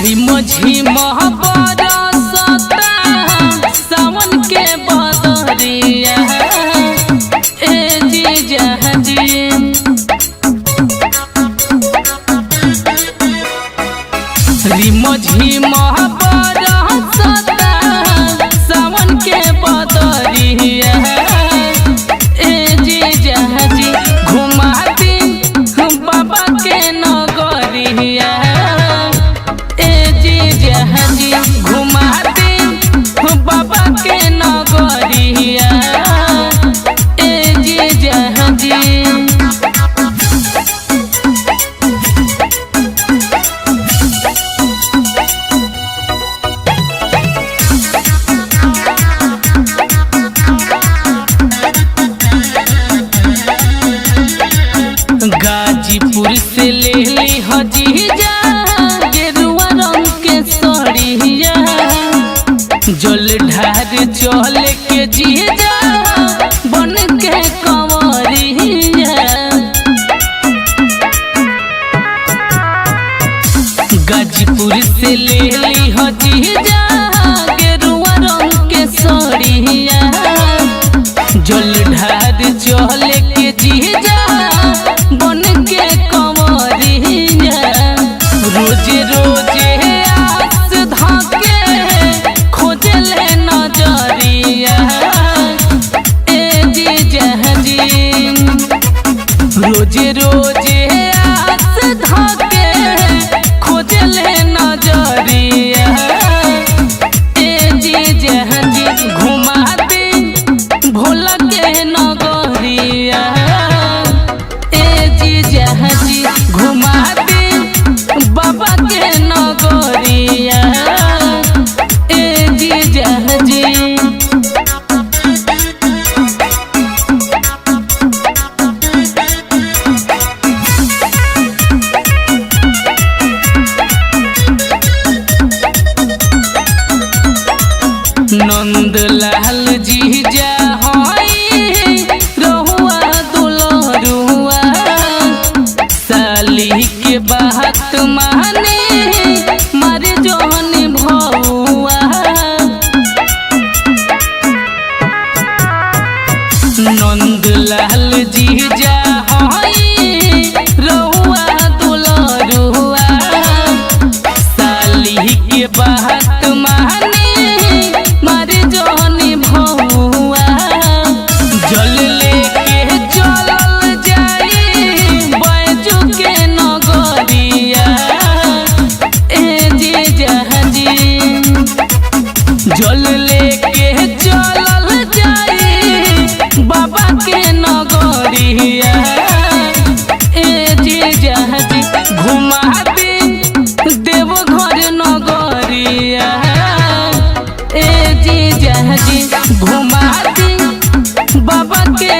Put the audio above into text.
रिमझिम बरसता सावन के बदरिया ए जीजा जी। रिमझिम बरसता सावन के बदरिया ए जीजा जी, घुमा दी बाबा के नगरिया ए जीजा जी, घुमा दी बाबा के नगरिया ए जीजा जी। गाजीपुर से ले ली हजीजा गेरुआ रंग के सड़िया, जल ढार चल के जीजा बन के कंवरिया। गाजीपुर से ले ली हजीजा गेरुआ रंग के सड़िया, जल ढार चल के जीजा बन के कंवरिया। रोज रोज आस धाके खोजले नजरिया ए जीजा जी, रोज रोज आस धाके खोजले नजरिया ए जीजा जी, घुमा दे भोला के नगरिया ए जीजा जी, घुमा दे बाबा के नगरिया ए जीजा जी। नंदलाल जीजा हई रहुआ दुलरुआ, साली के बात माने मारे जहन भौआ। नंदलाल जीजा हई रहुआ दुलरुआ, साली के बात माने मारे जहनी भौआ। जल लेके चलल जाई बैजू के नगरिया ए जीजा जी, जल लेके चलल जाई बाबा के नगरिया ए जीजा जी, घुमा दे देवघर नगरिया ए जीजा जी, घुमा दे बाबा के।